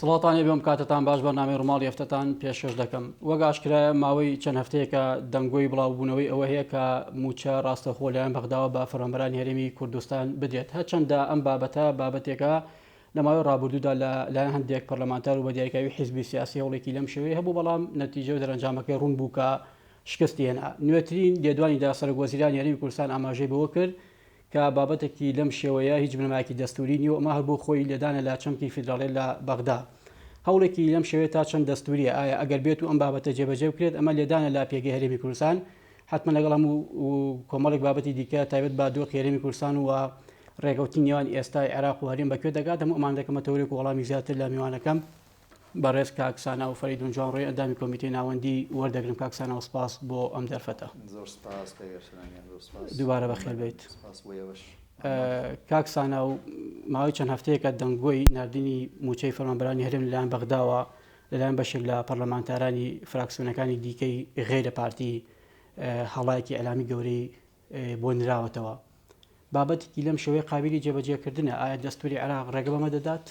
سڵاتان لێبێ ئەم کاتەتان باش بەرنامەی ڕووماڵی هەفتەتان پێشکەش دەکەم وەک ئاشکرایە ماوەی چەند هەفتەیەکە دەنگۆی بڵاوبوونەوەی ئەوە هەیە کە مووچە ڕاستەوخۆ لایەن بەغداوە بە فەرمانبەرانی هەرێمی کوردستان بدرێت هەرچەندە ئەم بابەتە بابەتێکە لە ماوەی ڕابردوودا لە لایەن هەندێک پەرلەمانتار و بە دیاریکراوی حیزبی سیاسی هەوڵێکی لەم شێوەیە هەبوو بەڵام نەتیجە و دەرەنجامەکەی ڕوون بوو کە شکستی هێنا نوێترین لێدوانیدا سەرۆک وەزیرانی هەرێمی کوردستان ئاماژەی بەوە کرد کە بابەتێکی لەم شێوەیە هیچ بنەمایەکی دەستووری نییە و ئەمە هەر بۆ خۆی لێدانە لە چەمکی فیدراڵیەت لە بەغدا. هەوڵێکی لەم شێوەیە تا چەند دەستوورییە؟ ئایا ئەگەر بێت و ئەم بابەتە جێبەجێ بکرێت ئەمە لێدانە لە پێگەی هەرێمی کوردستان؟ حەتمەن لەگەڵ هەموو کۆمەڵێک بابەتی دیکە تایبەت بە دۆخی هەرێمی کوردستان و ڕێکەوتنی نێوان ئێستای عێراق و هەرێم بە کوێ دەگات هەموو ئەمانە دەکەمە تەوەرێک و وەڵامی زیاتر لە میوانەکەم بەڕێز کاک سانا و فەریدون جوانڕۆیی ئەندامی کۆمیتەی ناوەندی وەردەگرم. کاک سانا و سپاس بۆ ئەم دەرفەتە. زۆر سپاس کاک ئەرسەلان گیان، زۆر سپاس. دووبارە بەخێر بێیت. سپاس بۆ ئێوەش. کاک سانا و ماوەی چەند هەفتەیەکە دەنگۆی ناردنی مووچەی فەرمانبەرانی هەرێم لەلایەن بەغداوە لەلایەن بەشێک لە پەرلەمانتارانی فراکسیۆنەکانی دیکەی غەیرە پارتی هەڵایەکی ئیعلامی گەورەی بۆ نراوەتەوە. بابەتێکی لەم شێوەیە قابیلی جێبەجێکردنە؟ ئایا دەستووری عێراق ڕێگە بەمە دەدات؟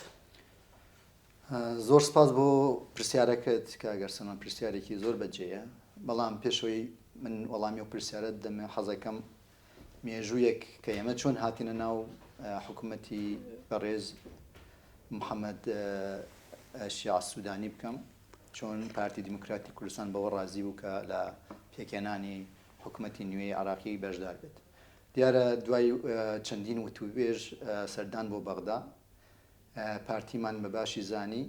زۆر سپاس بۆ پرسیارەکەت کاک ئەرسەلان، پرسیارێکی زۆر بەجێیە، بەڵام پێش ئەوەی من وەڵامی ئەو پرسیارەت بدەمێ حەزەکەم مێژوویەک کە ئێمە چۆن هاتینە ناو حکوومەتی بەڕێز محەممەد شیاع سوودانی بکەم، چۆن پارتی دیموکراتی کوردستان بەوە ڕازی بوو کە لە پێکهێنانی حکوومەتی نوێی عێراقی بەشدار بێت. دیارە دوای چەندین وتووێژ سەردان بۆ بەغدا، پارتیمان بە باشی زانی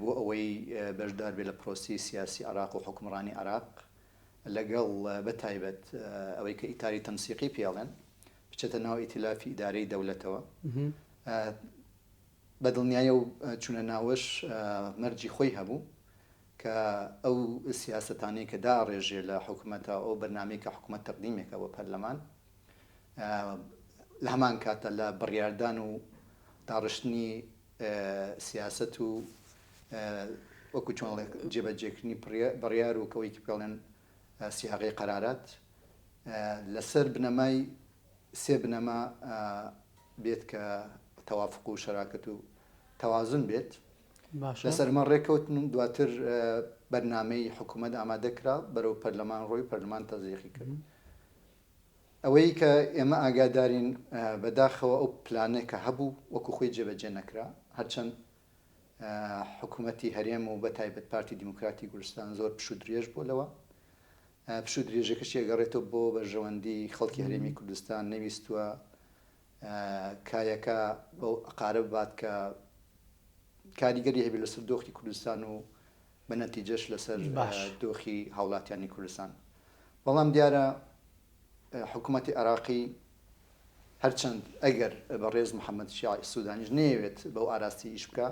بۆ ئەوەی بەشدار بێت لە پرۆسەی سیاسی عێراق و حوکمڕانی عێراق لەگەڵ بە تایبەت ئەوەی کە ئیتاری تەنسیقی پێڵێن بچێتە ناو ئیتیلافی ئیدارەی دەولەتەوە. بە دڵنیایی ئەو چوونە ناوەش مەرجی خۆی هەبوو کە ئەو سیاسەتانەی کە داڕێژێ لە حکومەتە ئەو بەرنامەی کە حکومەت تەقدیمێکە بۆ پەرلەمان لە هەمان کاتدا لە بڕیاردان و داڕشتنی سیاسەت و وەکو چۆن جێبەجێکردنی بڕیار و کەوەی کە پێڵێن سیاغی قەرارات لەسەر بنەمای سێ بنەما بێت کە تەوافق و شەراکەت و تەوازن بێت لەسەر ئەمە ڕێکەوتن و دواتر بەرنامەی حکوومەت ئامادە کرا بەرەو پەرلەمان ڕۆی پەرلەمان تەزیقی کرد. ئەوەی کە ئێمە ئاگادارین بەداخەوە ئەو پلانەی کە هەبوو وەکو خۆی جێبەجێ نەکرا، هەرچەند حکومەتی هەرێم و بەتایبەت پارتی دیموکراتی کوردستان زۆر پشوو درێژ بووە لەوە، پشوو درێژەکەشی ئەگەڕێتەوە بۆ بەرژەوەندی خەڵکی هەرێمی کوردستان، نەویستووە کایەکە بەو ئەقارە ببات کە کاریگەری هەبێت لەسەر دۆخی کوردستان و بە نەتیجەش لەسەر دۆخی هاوڵاتیانی کوردستان. بەڵام دیارە حکومەتی عێراقی هەرچەند ئەگەر بەڕێز محەمەد شیاع سودانیش نەیەوێت بەو ئاراستەی ئیش بکا،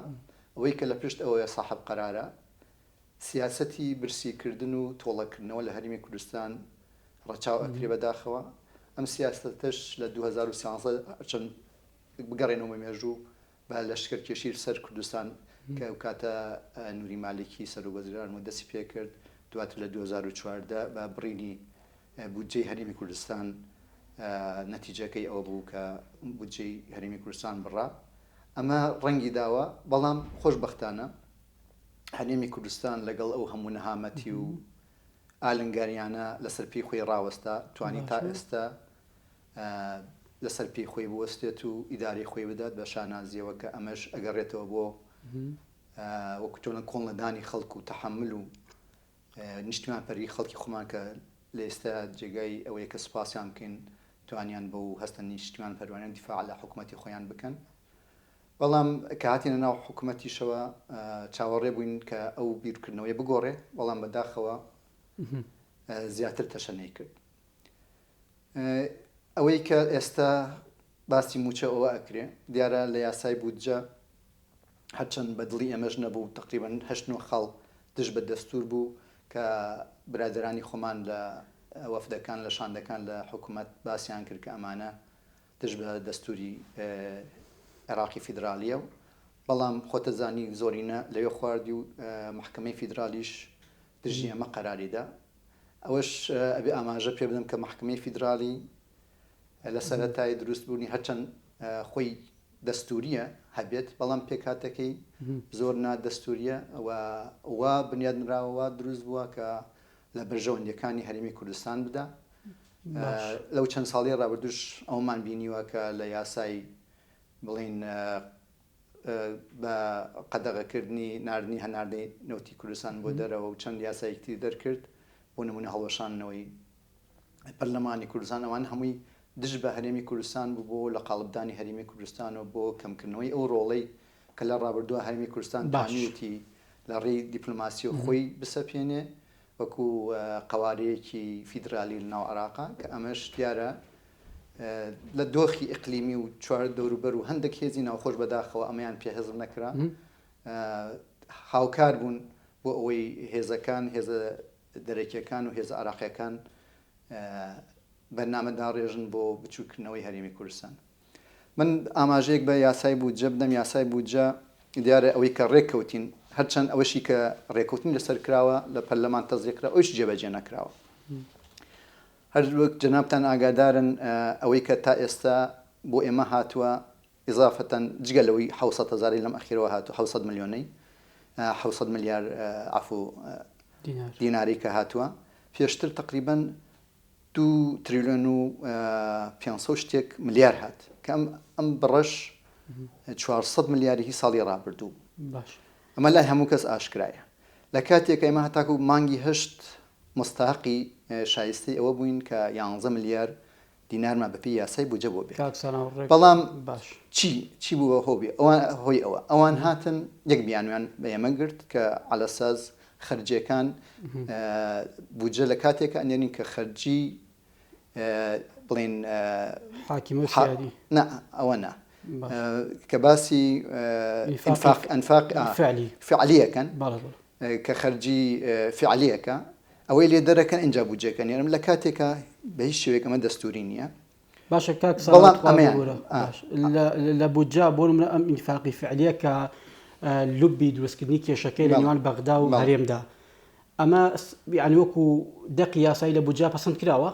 ئەوەی کە لە پشت ئەوەیە ساحەب قەرارە، سیاسەتی برسیکردن و تۆڵەکردنەوە لە هەرێمی کوردستان ڕەچاو ئەکرێ بەداخەوە. ئەم سیاسەتەش لە 2013 هەرچەند بگەڕێنەوە مێژوو بە لەشکرکێشی سەر کوردستان کە ئەو کاتە نوری مالیکی سەرۆک وەزیران و دەستی پێکرد، دواتر لە 2014 بە بڕینی بودجەی هەرێمی کوردستان نەتیجەکەی ئەوە بوو کە بودجەی هەرێمی کوردستان بڕا. ئەمە ڕەنگی داوە، بەڵام خۆشبەختانە هەرێمی کوردستان لەگەڵ ئەو هەموو نەهامەتی و ئالنگاریانە لەسەر پێی خۆی ڕاوەستا، توانی تا ئێستا لەسەر پێی خۆی بوەستێت و ئیدارەی خۆی بدات بە شانازیەوە کە ئەمەش ئەگەڕێتەوە بۆ وەکو چۆنە کۆڵنەدانی خەڵک و تەحەمول و نیشتیمان پەروی خەڵکی خۆمان کە لە ئێستا جێگای ئەوەیە کە سوپاسیان بکەین توانیان بەو هەستە نیشتیمان پەروانیان دیفاع لە حکوومەتی خۆیان بکەن بەڵام کە هاتینە ناو حکوومەتیشەوە چاوەڕێ بووین کە ئەو بیرکردنەوەی بگۆڕێ بەڵام بەداخەوە زیاتر تەشەنەی کرد ئەوەی کە ئێستا باسی مووچە ئەوە ئەکرێ دیارە لە یاسای بودجە هەرچەند بە دڵی ئێمەش نەبوو تقریبا هەشت نۆ خاڵ دژ بە دەستور بوو کە برادەرانی خۆمان لە وەفدەکان لە شاندەکان لە حکوومەت باسیان کرد کە ئەمانە دژ بە دەستوری عێراقی فیدرالیە و بەڵام خۆتەزانی زۆرینە لەوێ خواردی و محکمەی فیدرالیش دژی ئەمە قەراری دا. ئەوەش ئەبێ ئاماژە پێ بدەم کە مەحکەمەی فیدرالی لە سەرەتای دروست بوونی هەرچەند خۆی دەستوریە. هەبێت، بەڵام پێکهاتەکەی زۆر نا دەستوریە و وا بنیاد نراوە وا دروست بووە کە لە بەرژەوەندیەکانی هەرێمی کوردستان بدا. لەو چەند ساڵی ڕابردوش ئەومان بینیوە کە لە یاسای بڵین بە قەدەغەکردنی ناردنی هەناردەی نەوتی کوردستان بۆ دەرەوە و چەند یاسایەکی تری دەرکرد بۆ نمونە هەڵوەشاندنەوەی پەرلەمانی کوردستان ئەوان هەمووی دژ بە هەرێمی کوردستان بوو بۆ لە قاڵبدانی هەرێمی کوردستان و بۆ کەمکردنەوەی ئەو ڕۆڵەی کە لە ڕابردووە هەرێمی کوردستان توانیویەتی لە ڕێی دیپلۆماسیەوە خۆی بسەپێنێ وەکو قەوارەیەکی فیدرالی لە ناو عێراقا کە ئەمەش دیارە لە دۆخی ئیقلیمی و چوار دەوروبەر و هەندێک هێزی ناوخۆش بەداخەوە ئەمەیان پێ هەزم نەکرا هاوکار بوون بۆ ئەوەی هێزەکان هێزە دەرەکیەکان و هێزە عێراقیەکان بەرنامە داڕێژن بۆ بچووکردنەوەی هەرێمی کوردستان. من ئاماژەیەک بە یاسای بودجە بدەم، یاسای بودجە دیارە ئەوەی کە ڕێککەوتین، هەرچەند ئەوەشی کە ڕێککەوتنی لەسەر کراوە لە پەرلەمان تەزریق کرا ئەویش جێبەجێ نەکراوە. هەر وەک جەنابتان ئاگادارن ئەوەی کە تا ئێستا بۆ ئێمە هاتووە ئیزافەتەن جگە لەوەی 700 هەزاری لەم ئەخیرەوە هاتوو 700 ملیۆنەی 700 ملیار عەفو دیناری کە هاتووە پێشتر تقریبا دوو تریلیۆن و 500 شتێک ملیار هات کە ئەم ئەم بڕەش 400 ملیاری هی ساڵی ڕابردوو باش ئەمە لای هەموو کەس ئاشکرایە لە کاتێک ئێمە هەتاکو مانگی هەشت مستحقی شایستەی ئەوە بووین کە 11 ملیار دینارمان بەپێی یاسای بودجە بۆ بێت. کاک سانا ڕێک بەڵام باش. چی چی بوو بە هۆبی ئەوان هۆی ئەوە ئەوان هاتن یەک بیانویان بە ئێمە گرت کە عەلەساز خەرجیەکان بودجە لە کاتێکا ئەنێرین کە خەرجی بڵێن حاکیمە و سیادی نا ئەوە نا باش. کە باسی ئینفاق ئینفاق ئەنفاق فعلی فعلیەکەن بەڵێ بەڵێ. کە خەرجی فیعلیەکە ئەوەی لێ دەرەکەن ئینجا بودجەکە نێرم لە کاتێکا بە هیچ شێوەیەک ئەمە دەستوری نییە. باشە کاک سەڵات بەڵام خوا ئەمەیان ببورە ئا. باش لە لە بودجە بۆ نمونە ئەم ئینفاقی فعلیە کە لوبی دروستکردنی کێشەکەی لە بەڵێ نێوان بەغدا و بەڵێ. هەرێمدا ئەمە یانی وەکو دەقی یاسایی لە بودجە پەسەند کراوە؟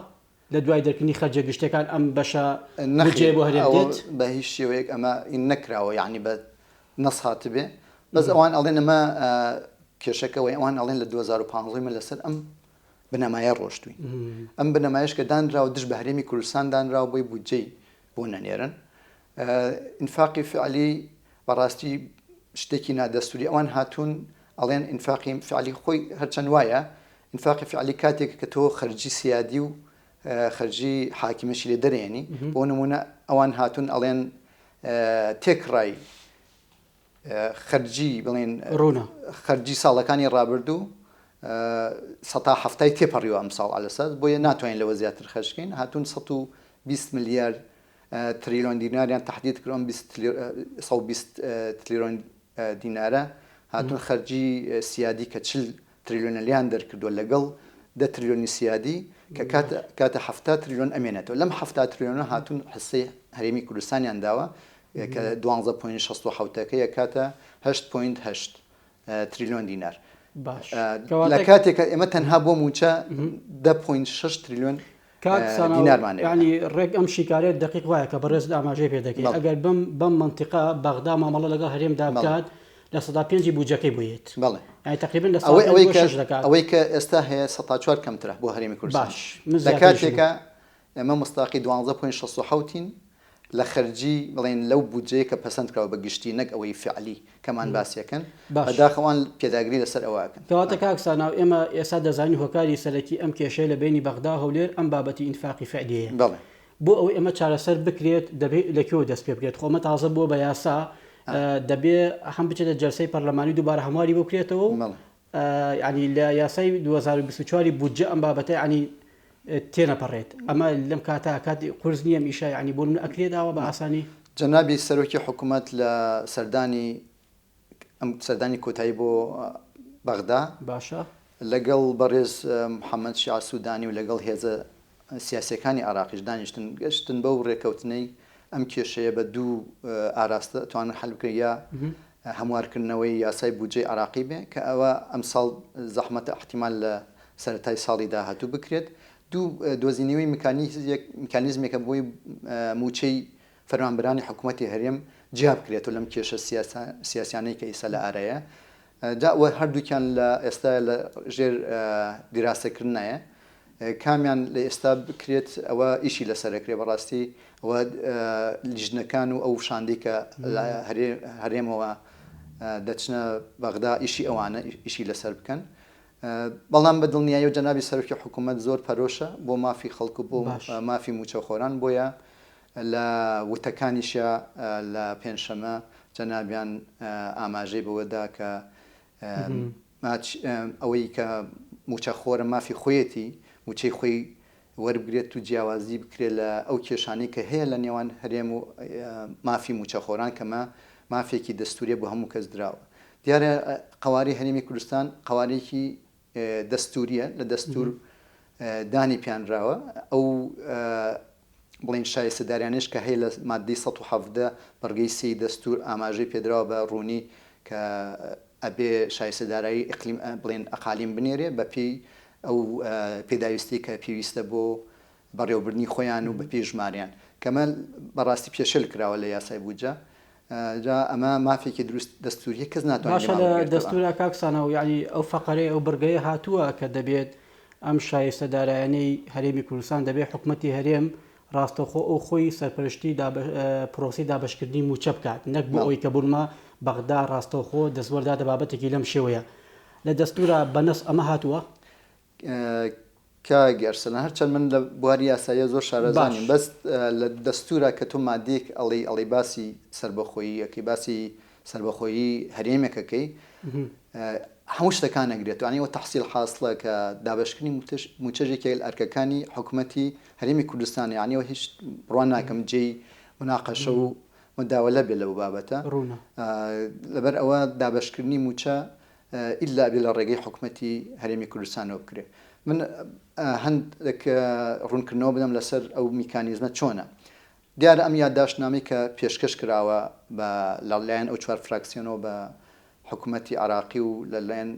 لە دوای دەرکردنی خەرجە گشتیەکان ئەم بەشە نەخێر بودجەیە بۆ هەرێم ئەوە دێت؟ بە هیچ شێوەیەک ئەمە ئین نەکراوە یانی بە نەس هاتبێ بەس ئەوان ئەڵێن ئەمە کێشەکە ئەوەیە ئەوان ئەڵێن لە 2015 ئێمە لەسەر ئەم بنەمایە ڕۆشتوین ئەم بنەمایەش کە دانراوە دژ بە هەرێمی کوردستان دانراوە بۆی بودجەی بۆ نەنێرن ئینفاقی فعلی بەڕاستی شتێکی نادەستوری ئەوان هاتوون ئەڵێن ئینفاقی فعلی خۆی هەرچەند وایە ئینفاقی فعلی کاتێک کە تۆ خەرجی سیادی و خەرجی حاکیمەشی لێ دەرێنی بۆ نمونە ئەوان هاتوون ئەڵێن تێکڕای خەرجی بڵێن ڕوونە خەرجی ساڵەکانی ڕابردوو سەتا حەفتای تێپەڕیوە ئەمساڵ عەلەساس بۆیە ناتوانین لەوە زیاتر خەرج کەین هاتوون 120 ملیار تریلۆن دیناریان تەحدید کرد ئەم 120 تریلۆن دینارە هاتوون خەرجی سیادی کە 40 تریلیۆنە لێیان دەرکردووە لەگەڵ دە تریلیۆنی سیادی کە کاتە کاتە 70 تریلیۆن ئەمێنێتەوە لەم 70 تریلیۆنە هاتوون حسەی هەرێمی کوردستانیان داوە کە دوانزە point 67 ەکەی ئەکاتە هەشت point هەشت تریلیۆن دینار باش لە کاتێکا ئێمە تەنها بۆ مووچە دە point شەش تریلیۆن کاک سانا دینارمان نەبێت. یانی ڕێک ئەم شیکارەیە دەقیق وایە کە بەڕێزت ئاماژەی پێ دەکەی بەڵێ. ئەگەر بەم بەم مەنتیقە بەغدا مامەڵە لەگەڵ هەرێمدا بەڵێ. بکات 5%ی بودجەکەی بۆ یەت بەڵێ. یانی تەقریبەن لە سەدا ئەوەی پێنج ئەوەی بۆ کە شەش دەکات. ئەوەی کە ئێستا هەیە 4% کەمترە بۆ هەرێمی کوردستان. باش من لە زیاتریشم کاتێکا ئێمە مستاقی دوانزە point 67 ین لە خەرجی بڵێین لەو بودجەیە کە پەسەند کراوە بە گشتی نەک ئەوەی فعلی کەمان باسی ئەکەن باش. بەداخەوە ئەوان پێداگری لەسەر ئەوە ئەکەن. کەواتە کاک ساناو ئێمە ئێستا دەزانین هۆکاری سەرەکی ئەم کێشەیە لە بەینی بەغدا و هەولێر ئەم بابەتی ئینفاقی فعلیەیە. بەڵێ. بۆ ئەوەی ئەمە چارەسەر بکرێت دەبێ لە کوێوە دەست پێ بکرێت؟ خۆ ئەمە تازە بووە بە یاسا دەبێ هەم بچێتە جەلسەی پەرلەمانی دووبارە هەمواری بۆ بکرێتەوە و بەڵێ. یانی لە یاسای 2024 ی بودجە ئەم بابەتە یانی تێنەپەڕێت ئەمە لەم کاتە کاتی قورس نییە ئەم ئیشە یانی بۆ نمونە ئەکرێت ئاوا بە ئاسانی؟ جەنابی سەرۆکی حکومەت لە سەردانی ئەم سەردانی کۆتایی بۆ بەغدا باشە. لەگەڵ بەڕێز محەمەد شیعە سودانی و لەگەڵ هێزە سیاسیەکانی عێراقیش دانیشتن گەشتن بەو رێکەوتنەی ئەم کێشەیە بە دوو ئاراستە ئەتوانن حەل بکرێت یا هەموارکردنەوەی یاسای بودجەی عێراقی بێ کە ئەوە ئەمساڵ زەحمەتە ئیحتیمال لە سەرەتای ساڵی داهاتوو بکرێت دوو دۆزینەوەی میکانیزێک میکانیزمێکە بۆی مووچەی. فەرمانبەرانی حکوومەتی هەرێم جیا بکرێتەوە لەم کێشە سیاسیانەی کە ئیستا لە ئارایە جا وە هەردووکیان لە ئێستا لە ژێر دیراسەکردنایە کامیان لە ئێستا بکرێت ئەوە ئیشی لەسەر ئەکرێ بەڕاستی ئەوە لیژنەکان و ئەو شاندەی کە لە هەرێمەوە دەچنە بەغدا ئیشی ئەوانە ئیشی لەسەر بکەن بەڵام بە دڵنیایی و جەنابی سەرۆکی حکوومەت زۆر پەرۆشە بۆ مافی خەڵک و بۆ مافی مووچەخۆران بۆیە لە وتەکانیشیا لە پێنجشەمە جەنابیان ئاماژەی بەوە دا کە ئەوەی کە مووچەخۆرە مافی خۆیەتی مووچەی خۆی وەربگرێت و جیاوازی بکرێت لە ئەو کێشانەی کە هەیە لە نێوان هەرێم و مافی مووچەخۆران کە مە مافێکی دەستووریە بۆ هەموو کەس دراوە. دیارە قەوارەی هەرێمی کوردستان قەوارەیەکی دەستووریە لە دەستوور دانی پیانراوە ئەو بڵێین شایستەداریانەیش کە هەیە لە ماددەی 117 بڕگەی سێی دەستوور ئاماژەی پێدراوە بە ڕوونی کە ئەبێ شایستە دارایی ئیقلیم بڵێن ئەقالیم بنێرێ بە پێی ئەو پێداویستی کە پێویستە بۆ بەڕێوەبردنی خۆیان و بە پێی ژمارەیان کەمە بەڕاستی پێشێل کراوە لە یاسای بودجە جا ئەمە مافێکی دروست دەستوریە کەس ناتوانێت باشە لە دەستورا کاک سانا و یعنی ئەو فەقەرەی ئەو بڕگەیە هاتووە کە دەبێت ئەم شایستە دارایانەی هەرێمی کوردستان دەبێت حکومەتی هەرێم ڕاستەوخۆ ئەو خۆی سەرپەرشتی پرۆسی دابشکردنی موچە بکات نەک بۆ ئەوی کە بوونمە بەغدا ڕاستەوخۆ دەستوەرداتە بابەتێکی لەم شێوەیە لە دەستورا بەنەس ئەمە هاتووە؟ کاک ئەرسەلان هەرچەند من لە بواری یاساییە زۆر شارەزا نیم بەس لە دەستورا کە تۆ مادەیەک ئەڵێی ئەڵێی باسی سەربەخۆیی ئەکەی باسی سەربەخۆیی هەرێمێک ئەکەی هەموو شتەکان ئەگرێتەوە یانی ئەوە تەحسیل حاسڵە کە دابەشکردنی مووچەش یەکێک لە ئەرکەکانی حکومەتی هەرێمی کوردستانە یانی ئەوە هیچ بڕوا ناکەم جێی مناقەشە و مداوەلە بێت لەو بابەتە لەبەر ئەوە دابەشکردنی مووچە ئیلا ئەبێ لە ڕێگەی حکومەتی هەرێمی کوردستانەوە بکرێ. من هەندێک ڕوونکردنەوە بدەم لەسەر ئەو میکانیزمە چۆنە. دیارە ئەم یادداشتنامەی کە پێشکەش کراوە بە لە لایەن ئەو چوار فراکسیۆنەوە بە حکومەتی عێراقی و لە لایەن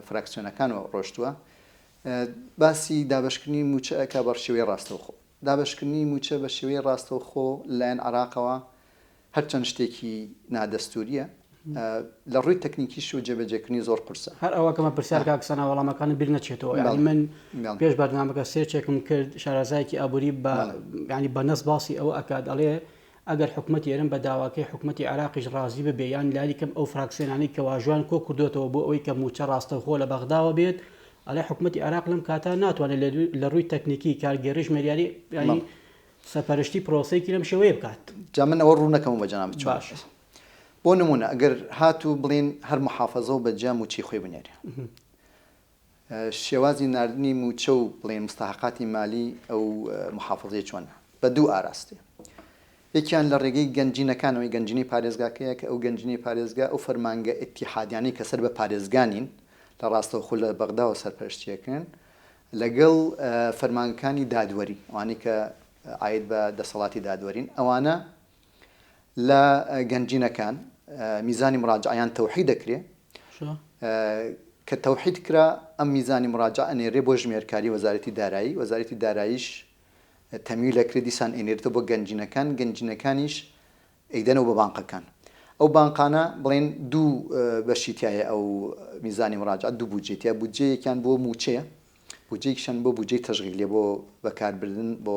فراکسیۆنەکانەوە ڕۆشتووە باسی دابەشکردنی مووچە ئەکا بە شێوەی ڕاستەوخۆ. دابەشکردنی مووچە بە شێوەی ڕاستەوخۆ لەلایەن عێراقەوە هەرچەند شتێکی نادەستوورییە، لە ڕووی تەکنیکیش و جێبەجێکردنی زۆر قورسە. هەر ئەوە کەمە پرسیار کاک سانا وەڵامەکانت بیر نەچێتەوە یانی من پێش بەرنامەکە سێرچێکم کرد شارەزایەکی ئابووری بە یانی بە نەس باسی ئەوە ئەکات ئەڵێ ئەگەر حکومەتی هەرێم بە داواکەی حکومەتی عێراقیش ڕازی ببێ یان لانی کەم ئەو فراکسیۆنانەی کە واژوان کۆ کردوێتەوە بۆ ئەوەی کە مووچە ڕاستەوخۆ لە بەغداوە بێت ئەڵێ حکومەتی عێراق لەم کاتە ناتوانێت لە ڕووی تەکنیکی کارگێڕیش مەریاری یانی سەرپەرشتی پرۆسەیەکی لەم شێوەیە بکات. جا من ئەوە ڕوون نەکەمەوە بە جەنابت چۆن باشە. بۆ نموونە ئەگەر هاتوو بڵێین هەر موحافەزە و بە جیا مووچەی خۆی بنێرێ شێوازی ناردنی مووچە و بڵێین مستحقاتی مالی ئەو موحافەزەیە چۆنە؟ بە دوو ئاراستەیە. یەکیان لە ڕێگەی گەنجینەکانەوەی گەنجینەی پارێزگاکەیە کە ئەو گەنجینەی پارێزگا ئەو فەرمانگە ئیتیحادیانەی کە سەر بە پارێزگا نین لە ڕاستەوخۆ لە بەغداوە سەرپەرشتی ئەکرێن لەگەڵ فەرمانگەکانی دادوەری ئەوانەی کە عاید بە دەسەڵاتی دادوەرین ئەوانە لە گەنجینەکان میزانی مراجعیان تەوحید دەکرێ کە تەوحید کرا ئەم میزانی مراجع ئەنێرێ بۆ ژمێرکاری وەزارەتی دارایی وەزارەتی داراییش تەمویل ئەکرێ دیسان ئەینێرێتەوە بۆ گەنجینەکان گەنجینەکانیش ئەیدەنەوە بە بانقەکان ئەو بانقانە بڵێن دوو بەشی تایە ئەو میزانی مراجعە دوو بودجەی تیا بودجەیەکیان بۆ موچەیە بودجەیەکیشان بۆ بودجەی تەشغیلیە بۆ بەکاربردن بۆ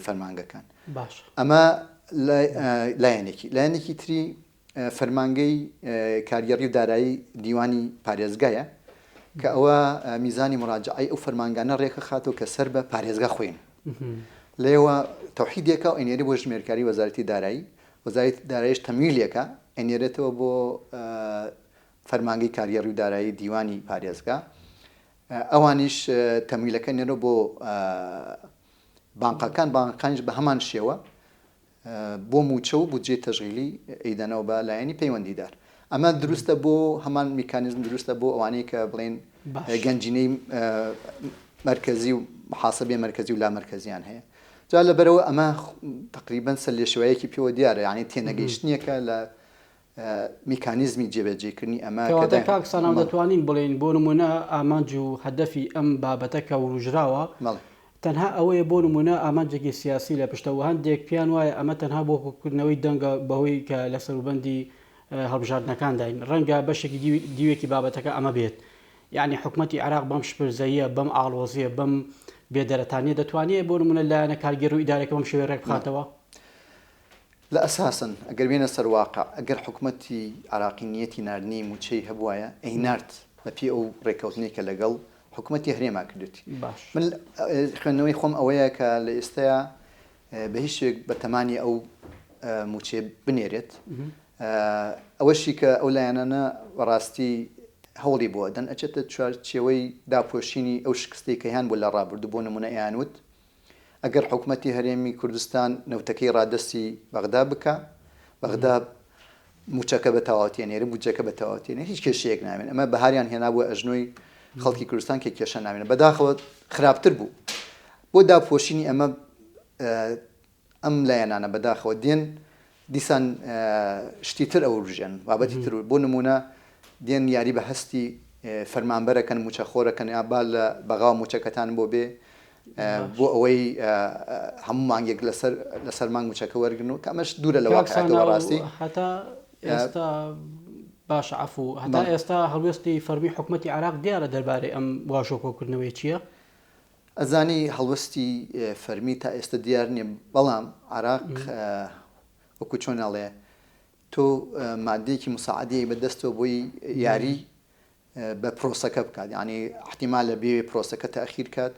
فەرمانگەکان باش ئەمە لایەنێکی لایەنێکی تری فەرمانگەی کارگێڕی و دارایی دیوانی پارێزگایە کە ئەوە میزانی مراجعەی ئەو فەرمانگانە ڕێکەخاتەوە کە سەر بە پارێزگا خۆین لێوە تەوحیدێکە و ئەینێری بۆ ژمێرکاری وەزارەتی دارایی وەزارەتی دارایش تەمویلێکە ئەینێرێتەوە بۆ فەرمانگەی کارگێڕی و دارایی دیوانی پارێزگا ئەوانیش تەمویلەکە نێرەوە بۆ بانقەکان بانقەکانیش بە هەمان شێوە بۆ مووچە و بودجەی تەشغیلی ئەیدەنەوە بە لایەنی پەیوەندیدار. ئەمە دروستە بۆ هەمان میکانیزم دروستە بۆ ئەوانەی کە بڵێن گەنجینەی مەرکەزی و محاسبەی مەرکەزی و لامەرکەزیان هەیە. جا لەبەرئەوە ئەمە تەقریبەن سەرلێشێوایەکی پێوە دیارە یانی تێنەگەیشتنێکە لە میکانیزمی جێبەجێکردنی ئەمە کە کەواتە کاک سانا دەتوانین بڵێین بۆ نموونە ئامانج و هەدەفی ئەم بابەتە کە وروژراوە بەڵێ. تەنها ئەوەیە بۆ نموونە ئامانجێکی سیاسی لە پشتە و هەندێک پێیان وایە ئەمە تەنها بۆ کۆکردنەوەی دەنگە بەهۆی کە لە سەروبەندی هەڵبژاردنەکانداین ڕەنگە بەشێکی دیوێکی بابەتەکە ئەمە بێت یعنی حکومەتی عێراق بەم شپرزەییە بەم ئاڵۆزیە بەم بێدەرەتانیە دەتوانێت بۆ نمونە لایەنە کارگێڕ و ئیدارەکە بەم شێوەیە ڕێک بخاتەوە؟ لە ئەساسەن ئەگەر بێنە سەر واقع ئەگەر حکومەتی عێراقی نیەتی ناردنی موچەی هەبوایە ئەینارد بە پێی ئەو ڕێکەوتنەی کە لەگەڵ حکومەتی هەرێما کردوێتی باش. من خوێندنەوەی خۆم ئەوەیە کە لە ئێستایا بە هیچ شێوەیەک بە تەمانی ئەو موچەیە بنێرێت ئەوەشی کە ئەو لایەنانە بەڕاستی هەوڵی بۆ ئەدەن ئەچێتە چوارچێوەی داپۆشینی ئەو شکستەی کە هەیان بوو لە ڕابردوو بۆ نمونە ئەیانوت ئەگەر حکومەتی هەرێمی کوردستان نەوتەکەی ڕادەستی بەغدا بکا، بەغدا موچەکە بە تەواوەتی ئەنێرێ، بودجەکە بە تەواوەتی ئەنێرێ، هیچ کێشەیەک نامێنێ. ئەمە بەهاریان هێنابووە ئەژنۆی خەڵکی کوردستان کە کێشە نامێنێ. بەداخەوە خراپتر بوو. بۆ داپۆشینی ئەمە ئەم لایەنانە بەداخەوە دێن دیسان شتی تر ئەوروژێن، بابەتی تر بۆ نموونە دێن یاری بە هەستی فەرمانبەرەکەن، مووچەخۆرەکەن، یا با لە بەغاوە مووچەکەتان بۆ بێ بۆ ئەوەی هەموو مانگێک لەسەر لەسەر مانگ مووچەکە وەرگرن و کە ئەمەش دوورە لە کاک واقعیەتەوە سانا و ڕاستی. هەتا ئێستا باشە عەفوو هەتا بەڵێ. ئێستا هەڵوێستی فەرمی حکومەتی عێراق دیارە دەربارەی ئەم واژۆ کۆکردنەوەیە چییە؟ ئەزانی هەڵوستی فەرمی تا ئێستە دیار نیە بەڵام عراق وەکو چۆن ئەڵێ تۆ مادەیەکی مساعدەیە بە دەستەوە بۆی یاری بە پرۆسەکە بکات یعنی احتیمالە بێ پرۆسەکە تاخیر کات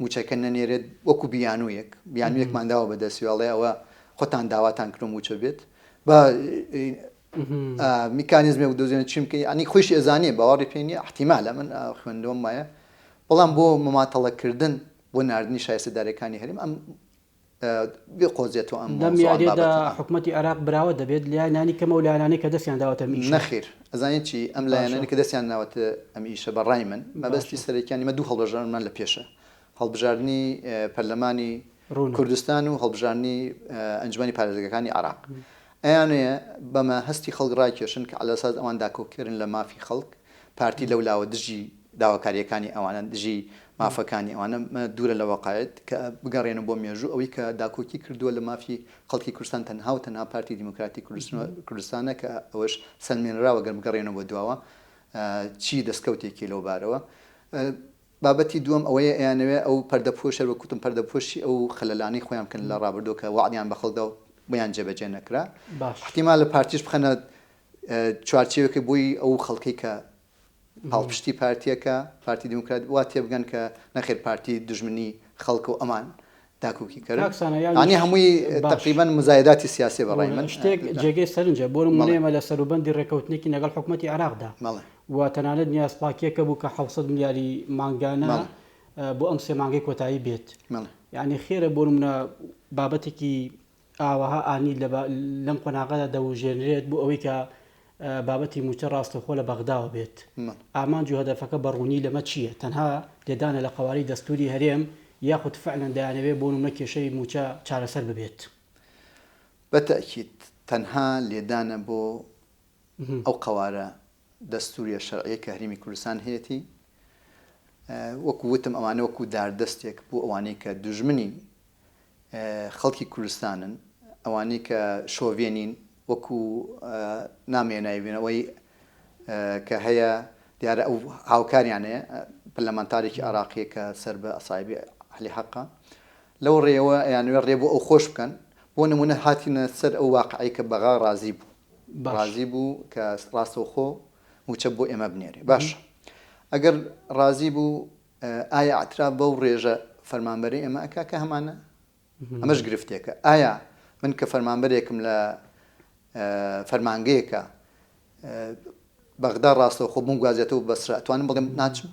موچەکە نەنێرێت وەکو بیانوویەک بیانوویەکمان داوە بەدەستی ئەڵێ ئەوە خۆتان داواتان کرد موچە بێت با میکانیزمێک بدۆزێنە چیم بکەی یانی خۆیشی ئەزانێ باوەڕی پێ نییە احتیمالە من خوێندەوەم وایە بەڵام بۆ مماتەڵەکردن بۆ ناردنی شایستەدارەکانی هەرێم ئەم بقۆزێتەوە ئەم لەم مەوزوع ئەم یاریەدا بابەتە. حکومەتی عێراق براوە دەبێت لایەنانی کەمە و لایەنانەی کە دەستیان داوەتە ئەم ئیشە. نەخیر ئەزانی چی ئەم باشە. لایەنانەی کە دەستیان ناوەتە ئەم ئیشە بە ڕای من مەبەستی باشە. سەرەکیان ئیمە دوو هەڵبژاردنمان لە پێشە هەڵبژاردنی پەرلەمانی ڕوونە. کوردستان و هەڵبژاردنی ئەنجومەنی پارێزگاکانی عێراق ئەیانەیە بەمە هەستی خەڵک ڕاکێشن کە عەلەساس ئەوان داکۆکیکەرن لە مافی خەڵک، پارتی لەولاوە دژی داواکارییەکانی ئەوانە، دژی مافەکانی ئەوانە، ئەمە دوورە لە واقعیەت کە بگەڕێنەوە بۆ مێژوو، ئەوەی کە داکۆکی کردووە لە مافی خەڵکی کوردستان تەنها و تەنها پارتی دیموکراتی کوردستانە کە ئەوەش سەلمێنراوە گەر بگەڕێنەوە بۆ دواوە چی دەستکەوتێکی لەوبارەوە. بابەتی دووەم ئەوەیە ئەیانەوێ ئەو پەردەپۆش هەر وەک وتم پەردەپۆشی ئەو خەلەلانەی خۆیان بکەن لە ڕابردوو کە وەعدیان بە خەڵک دا و بۆیان جێبەجێ نەکرا. باش. ئیحتیمالە پارتیش بخەنە چوارچێوەکەی بۆی ئەو خەڵکەی کە پاڵپشتی پارتیەکە، پارتی دیموکرات، وا تێبگەن کە نەخێر پارتی دوژمنی خەڵکە و ئەمان داکۆکی کەرن. کاک سانا یانی یانیش هەمووی باش. تەقریبەن مزایداتی سیاسیە بە ڕای ڕوونە. من. شتێک جێگەی سەرنجە بۆ نموونە بەڵێ. ئێمە لە سەروبەندی ڕێکەوتنێکی لەگەڵ حکومەتی عێراقدا بەڵێ. و تەنانەت نیازپاکییەکە بوو کە 700 ملیاری مانگانە بەڵێ. بۆ ئەم سێ مانگەی کۆتایی بێت. بەڵێ. یانی خێرە بۆ نموونە بابەتێکی ئاوەها ئانی لەم قۆناغەدا دەوژێنرێت بۆ ئەوەی کە بابەتی مووچە ڕاستەوخۆ لە بەغداوە بێت. بەڵێ. ئامانج و هەدەفەکە بە ڕوونی لەمە چییە؟ تەنها لێدانە لە قەوارەی دەستووری هەرێم یاخود فعلەن دەیانەوێت بۆ نموونە کێشەی مووچە چارەسەر ببێت؟ بە تەئکید تەنها لێدانە بۆ ئەو قەوارە دەستوریە شەرعیەی کە هەرێمی کوردستان هەیەتی، وەکو وتم ئەوانە وەکو داردەستێک بۆ ئەوانەی کە دوژمنی خەڵکی کوردستانن، ئەوانەی کە شۆڤێنین وەکو نامەوێ ناوی بێنم ئەوەی کە هەیە دیارە ئەو هاوکاریان هەیە پەرلەمانتارێکی عێراقیە کە سەر بە ئەسایبی ئەهلی حەقە لەو ڕێیەوە ئەیانەوێت ڕێ بۆ ئەو خۆش بکەن بۆ نمونە هاتینە سەر ئەو واقعەی کە بەغا ڕازی بوو باش. ڕازی بوو کە ڕاستەوخۆ موچە بۆ ئێمە بنێرێ باشە ئەگەر ڕازی بوو ئایا ئەتراف بەو ڕێژە فەرمانبەرەی ئێمە ئەکا کە هەمانە ئەمەش گرفتێکە ئایا من کە فەرمانبەرێکم لە فەرمانگەیەکە بەغدا ڕاستەوخۆ بمگوازێتەوە بەسرە ئەتوانم بڵێم ناچم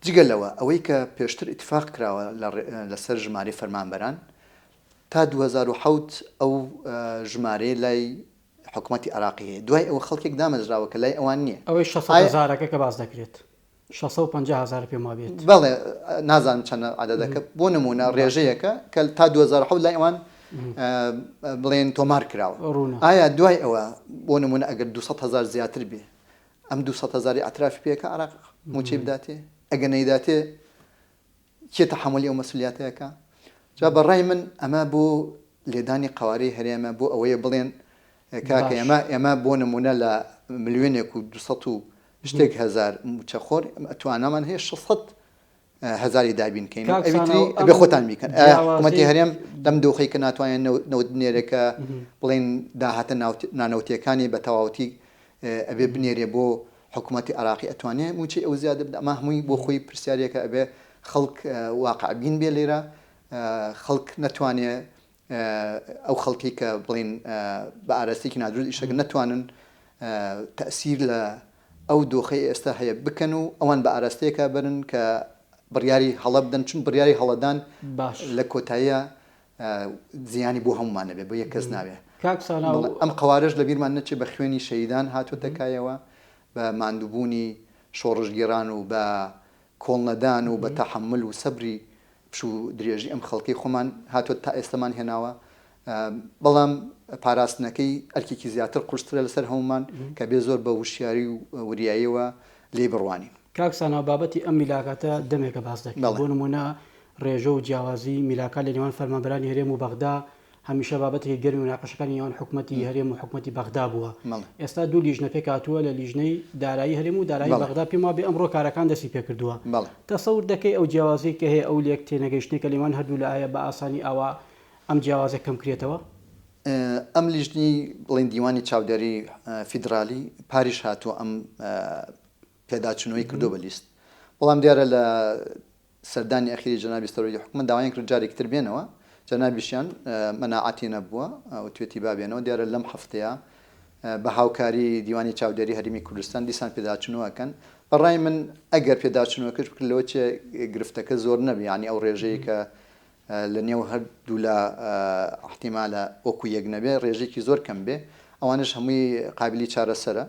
جگە لەوە ئەوەی کە پێشتر ئیتفاق کراوە لەسەر ژمارەی فەرمانبەران تا 2007 ئەو ژمارەیە لای حکومەتی عێراقی هەیە دوای ئەوە خەڵکێک دامەزراوە کە لای ئەوان نییە. ئەوەی 600 هەزارەکە کە باس دەکرێت 650 هەزار پێم وابێت. بەڵێ نازانم چەندە عەدەدەکە بۆ نموونە ڕێژەیەکە کە تا 2007 لای ئەوان بڵێن تۆمار کراوە ئایا دوای ئەوە بۆ نموونە ئەگەر 200 هەزار زیاتر بێ ئەم 200 هەزاری ئەترافی پێکە عراق موچەی بداتێ ئەگەر نەیداتێ. کێ تەحەمولی ئەو مەسولیاتە ئەکا؟ جا بە ڕای من ئەمە بۆ لێدانی قەوارەی هەرێمە بۆ ئەوەیە بڵێن کاکە ئێمە ئێمە بۆ نمونە لە ملیۆنێک و 200 و شتێک هەزار موچەخۆر توانامان هەیە 600 هەزاری دابین کەین ئەوی تری ئەبێ خۆتان بیکەن حکوومەتی هەرێم لەم دۆخی کە ناتوانێت نەوت بنێرێ کە بڵێن داهاتە نانەوتیەکانی بە تەواوەتی ئەبێ بنێرێ بۆ حکوومەتی عراقی ئەتوانێ موچەی ئەو زیادە بدە ئەمە هەمووی بۆ خۆی پرسیارێکە ئەبێ خەڵک واقعبین بێ لێرە خەڵک نەتوانێ ئەو خەڵکەی کە بڵێین بە ئاراستەیەکی نادروست ئیش دەکەن نەتوانن تەئسیر لە ئەو دۆخەی ئێستا هەیە بکەن و ئەوان بە ئاراستەیەکا بەرن کە بڕیاری هەڵە بدەن چون بڕیاری هەڵەدان باش لە کۆتاییا زیانی بۆ هەموومان ئەبێ بۆ یەک کەس نابێ. کاک سانا و. بەڵێ ئەم قەوارەش لە بیرمان نەچێ بە خوێنی شەهیدان هاتۆتە کایەوە بە ماندووبوونی شۆڕشگێڕان و بە کۆڵنەدان و بە تەحەمول و سەبری پشوو درێژی ئەم خەڵکەی خۆمان هاتووە تا ئێستەمان هێناوە، بەڵام پاراستنەکەی ئەرکێکی زیاتر قورسترە لەسەر هەموومان کە بێ زۆر بە وشیاری و وریاییەوە لێی بڕوانین. کاک سانا بابەتی ئەم میلاکاتە دەمێکە باس دەکرێت، بۆ نموونە ڕێژە و جیاوازی میلاکات لە نێوان فەرمانبەرانی هەرێم و بەغدا هەمیشە بابەتێکی گەرمی موناقەشەکانی نێوان حکومەتی هەرێم و حکومەتی بەغدا بووە. ئێستا دوو لیژنە پێکهاتووە لە لیژنەی دارایی هەرێم و دارایی بەغدا، پێم وابێ ئەمڕۆ کارەکان دەستی پێکردووە. تەسەور دەکەی ئەو جیاوازیەی کە هەیە، ئەو لێک تێنەگەیشتنەی کە لەنێوان هەردوولا هەیە بە ئاسانی ئاوا ئەم جیاوازیە کەم کرێتەوە؟ ئەم لیژنەی بڵێین دیوانی چاودێری فیدرالی پاریش هاتووە ئەم پێداچوونەوەی کردووە بە لیست، بەڵام دیارە لە سەردانی ئەخیری جەنابی سەرۆکی حکومەت داوایان کرد جارێکی تر بێنەوە، جەنابیشیان مەناعەتی نەبووە وتوێتی با بێنەوە، دیارە لەم هەفتەیە بە هاوکاری دیوانی چاودێری هەرێمی کوردستان دیسان پێداچوونەوە ئەکەن، بە ڕای من ئەگەر پێداچوونەوەکەش بکرێت لەوە چێ گرفتەکە زۆر نەبێ، یانی ئەو ڕێژەیە کە لە نێو هەردوولا ئیحتیمالە وەکو یەک نەبێ ڕێژەیەکی زۆر کەم بێ ئەوانەش هەمووی قابلی چارەسەرە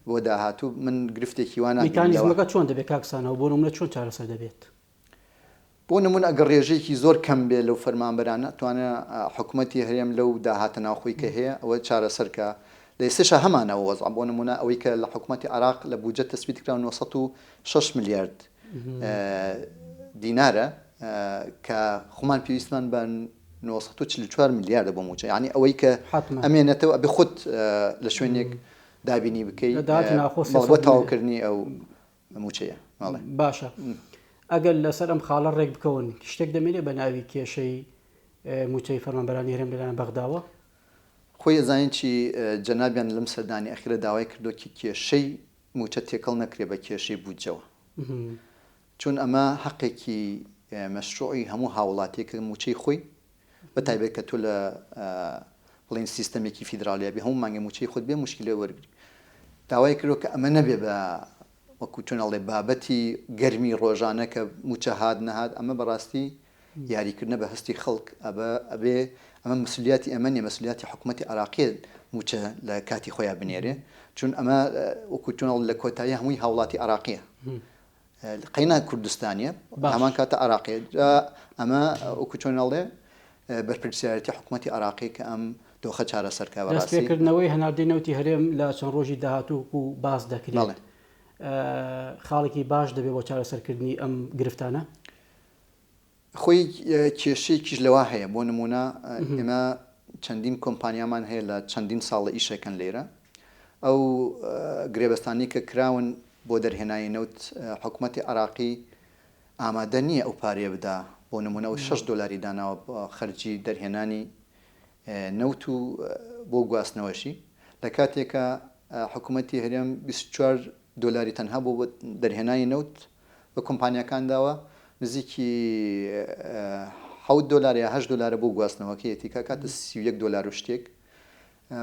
بۆ داهاتوو من گرفتێکی وا نابینم لەوە. میکانیزمەکە چۆن دەبێت کاک سانا و بۆ نمونە چۆن چارەسەر دەبێت؟ بۆ نمونە ئەگەر ڕێژەیەکی زۆر کەم بێ لەو فەرمانبەرانە توانێ حکومەتی هەرێم لەو داهاتە ناوخۆی کە هەیە ئەوە چارەسەر کا لە ئێستەشا هەمانە ئەو وەزعە بۆ نمونە ئەوەی کە لە حکومەتی عێراق لە بودجە تەسبیت کراوە 906 ملیارد دینارە کە خۆمان پێویستمان بە 944 ملیاردە بۆ موچە یعنی ئەوەی کە ئەمێنێتەوە ئەبێ خۆت لە شوێنێک دابینی بکەی بۆ تەواوکردنی ئەو موچەیە. باشە ئەگەر لەسەر ئەم خاڵە ڕێک بکەون شتێک دەمێنێ بە ناوی کێشەی موچەی فەرمانبەرانی هەرێم لەلایەن بەغداوە؟ خۆی ئەزانین چی جەنابیان لەم سەردانی ئەخیرە داوای کردووە کە کێشەی موچە تێکەڵ نەکرێ بە کێشەی بودجەوە چون ئەمە هەقێکی مەشروعی هەموو هاوڵاتیەکە موچەی خۆی بە تایبەت کە تۆ لە بڵین سیستەمێکی فیدراڵیا بێ هەموو مانگێ موچەی خۆت بێ مشکلە وەرگری داوای کردوە کە ئەمە نەبێ بە وەکو چۆن ئەڵێ بابەتی گەرمی ڕۆژانە کە موچە هات نەهات ئەمە بەڕاستی یاریکردنە بە هەستی خەڵک ئەبە ئەبێ ئەمە مسولیاتی ئەمە نیە مەسولیاتی حکومەتی عراقیە موچە لە کاتی خۆیا بنێرێ چون ئەمە وەکو چۆن ئەڵێ لە کۆتایی هەمووی هاوڵاتی عراقیە قەینا کوردستانیە هەمان کاتە عراقیە ئەمە وەکو چۆن ئەڵێ بەرپرسیارەتی حکومەتی عراقی کە ئەم دۆخە چارەسەر کا بەڕاستی. دەستپێکردنەوەی هەناردەی نەوتی هەرێم لە چەند ڕۆژی داهاتوو وەکو باس دەکرێت خاڵێکی باش دەبێت بۆ چارەسەرکردنی ئەم گرفتانە؟ خۆی کێشەیەکیش لەوە هەیە بۆ نمونە ئێمە چەندین کۆمپانیامان هەیە لە چەندین ساڵە ئیشەکەن لێرە ئەو گرێبەستانی کە کراون بۆ دەرهێنانی نەوت حکوومەتی عراقی ئامادە نییە ئەو پارەیە بدا بۆ نمونە ئەو 6 دلاری داناوە خەرجی دەرهێنانی نەوت و بۆ گواستنەوەشی لە کاتێکە حکوومەتی هەرێم 24 دۆلاری تەنها بۆ دەرهێنانی نەوت بە کۆمپانیاکان داوە، نزیکی حەوت دۆلار یا هەشت دۆلارە بۆ گواستنەوەکەیەتی کە ئەکاتە 31 دۆلار و شتێک،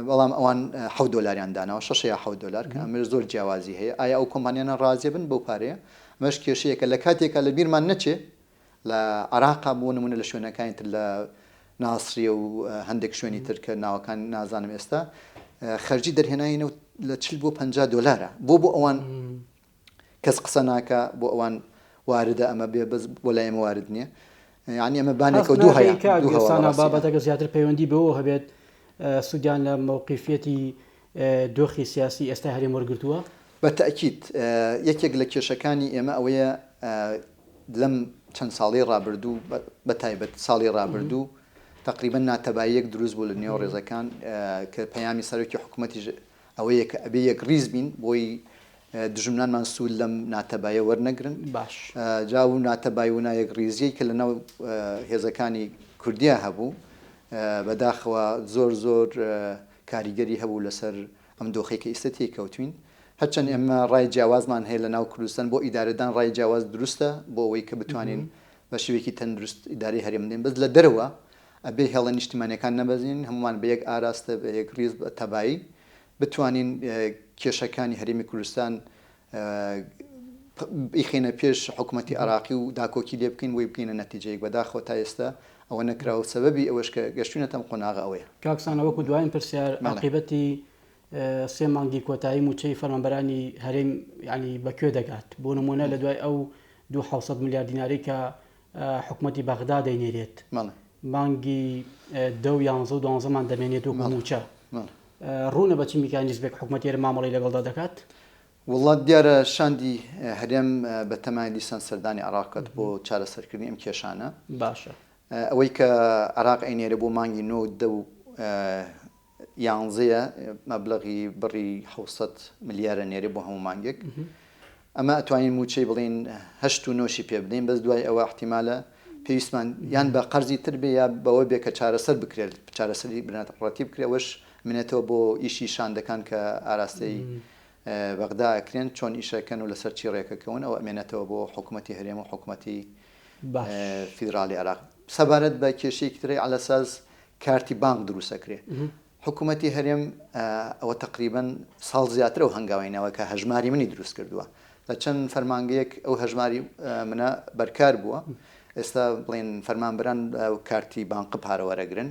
بەڵام ئەوان حەوت دۆلاریان داناوە، شەش یا حەوت دۆلار، کە ئەمەش زۆر جیاوازی هەیە. ئایا ئەو کۆمپانیانە ڕازیە بن بەو پارەیە؟ ئەمەش کێشەیەکە لە کاتێکا لە بیرمان نەچێ لە عێراقا بۆ نمونە لە شوێنەکانی تر لە ناسریە و هەندێک شوێنی تر کە ناوەکان نازانم ئێستا خەرجی دەرهێنانی نەوت لە 40 بۆ 50 دۆلارە بۆ بۆ ئەوان کەس قسە ناکە بۆ ئەوان واردە ئەمە بێ بەس بۆ لای ئێمە وارد نییە یعنی ئەمە بانێکە دوو هەیە بابەتەکە زیاتر پەیوەندی بەوە هەبێت سوودیان لە مەوقیفیەتی دۆخی سیاسی ئێستای هەرێم وەرگرتووە؟ بە تەئکید. یەکێک لە کێشەکانی ئێمە ئەوەیە لەم چەند ساڵەی ڕابردوو بە تایبەت ساڵی ڕابردوو تەقریبەن ناتەباییەک دروست بوو لە نێو ڕێزەکان کە پەیامی سەرۆکی حکوومەتیش ئەوەیە کە ئەبێ یەکڕیز بین بۆی دوژمنانمان سوود لەم ناتەبایە وەرنەگرن. باش. جا ئەو ناتەبای و نایەکڕیزیەی کە لەناو هێزەکانی کوردیا هەبوو بەداخەوە زۆر زۆر کاریگەری هەبوو لەسەر ئەم دۆخەی کە ئیستە تێی کەوتوین. هەرچەند ئێمە ڕای جیاوازمان هەیە لەناو کوردستان بۆ ئیدارەدان ڕای جیاواز دروستە بۆ ئەوەی کە بتوانین بە شێوەیەکی تەندروست ئیدارەی هەرێم بدەین بەس لە دەرەوە ئەبێ هێڵە نیشتیمانیەکان نەبەزین هەموومان بە یەک ئاراستە بە یەک ڕیز بە تەبایی بتوانین کێشەکانی هەرێمی کوردستان بیخەینە پێش حکومەتی عێراقی و داکۆکی لێ بکەین بۆی بگەینە نەتیجەیەک بەداخەوە تا ئێستا ئەوە نەکراوە و سەبەبی ئەوەش کە گەشتوینەتە ئەم قۆناغە ئەوەیە. کاک سانا وەکو دواین پرسیار عاقیبەتی سێ مانگی کۆتایی مووچەی فەرمانبەرانی هەرێم یانی بە کوێ دەگات؟ بۆ نموونە لە دوای ئەو دوو 700 ملیار دینارەی کە حکومەتی بەغدا دەینێرێت مانگی دە و یانزە و دوانزەمان دەمێنێت وەکو مووچە ڕوونە بە چ میکانیزمێک حکومەتی هەرێم مامەڵەی لەگەڵدا دەکات؟ وەڵا دیارە شاندی هەرێم بەتەمایە دیسان سەردانی عێراق بکات بۆ چارەسەرکردنی ئەم کێشانە. باشە. ئەوەی کە عێراق ئەینێرێ بۆ مانگی نۆ و دە و یانزەیە مەبلەغی بڕی 700 ملیار ئەنێرێ بۆ هەموو مانگێک. ئەمە ئەتوانین مووچەی بڵێین هەشت و نۆشی پێ بدەین بەس دوای ئەوە ئیحتیمالە پێویستمان یان بە قەرزی تر بێ یا بەوە بێ کە چارەسەر بکرێت چارەسەری بنەڕەتی بکرێ ئەوەش منێتەوە بۆ ئیشی شاندەکان کە ئاراستەی بەغدا ئەکرێن چۆن ئیشەکەن و لەسەر چی ڕێکەکەون ئەوە ئەمێنێتەوە بۆ حکوومەتی هەرێم و حکوومەتی فیدراڵی عێراق سەبارەت بە کێشەیەکی ترەی عەلەساس کارتی بانق دروستەکرێ حکوومەتی هەرێم ئەوە تەقریبەن ساڵ زیاترە ئەو هەنگاوەی ناوە کە هەژماری منی دروست کردووە. لە چەند فەرمانگەیەک ئەو هەژماری منە بەرکار بووە. ئێستا بڵێن فەرمانبەران کارتی بانقە پارە وەرەگرن.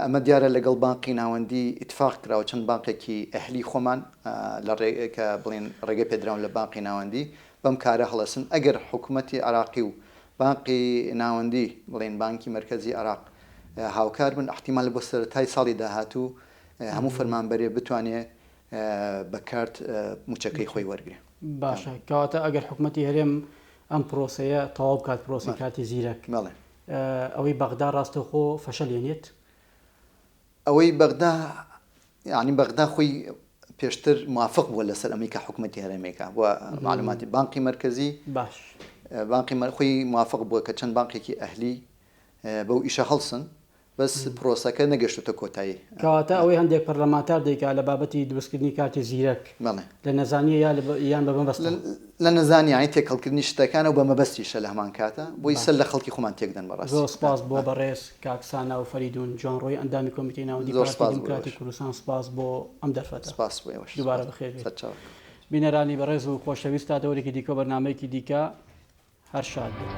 ئەمە دیارە لەگەڵ بانقی ناوەندی ئیتفاق کراوە چەند بانقێکی ئەهلی خۆمان لە کە بڵێن ڕێگە پێدراون لە بانقی ناوەندی بەم کارە هەڵەسن. ئەگەر حکوومەتی عێراقی و بانقی ناوەندی بڵێین بانکی مەرکەزی عێراق هاوکار بن ئیحتیمالە بۆ سەرەتای ساڵی داهاتوو هەموو فەرمانبەرێ بتوانێ بە کارت مووچەکەی خۆی وەرگرێ. باشە کەواتە ئەگەر حکومەتی هەرێم ئەم پرۆسەیە تەواو بکات پرۆسەی کارتی زیرەک ئەوەی بەغدا ڕاستەوخۆ فەشەل ێنێت؟ ئەوەی بەغدا یانی بەغدا خۆی پێشتر موافق بووە لەسەر ئەمەی کە حکومەتی هەرێمێکە بۆ معلوماتی بانقی مەرکەزی باش بانقی خۆی موافق بووە کە چەند بانقێکی ئەهلی بەو ئیشە هەڵسن بەس پرۆسەکە نەگەشتۆتە کۆتایی. کەواتە ئەوەی هەندێک پەرلەمانتار دەیکا لە بابەتی دروستکردنی کارتی زیرەک بەڵێ. لە نەزانیە یا یان بە مەبەستە؟ لە نەزانی یانی تێکەڵکردنی شتەکانە و بە مەبەستیشە لە هەمان کاتە بۆی سەر لە خەڵکی خۆمان تێکدەن بەڕاستی. زۆر سپاس بۆ بەڕێز کاک سانا و فەریدون جوانڕۆیی ئەندامی کۆمیتەی ناوەندی زۆر پارتی سپاس بۆ دیموکراتی ئێوەش. کوردستان سپاس بۆ ئەم دەرفەتە. سپاس بۆ ئێوەش. دووبارە بەخێر بێیت. سەرچاوە. بینەرانی بەڕێز و خۆشەویست تا دەورێکی دیکە و بەرنامەیەکی دیکە هەر شاد بن.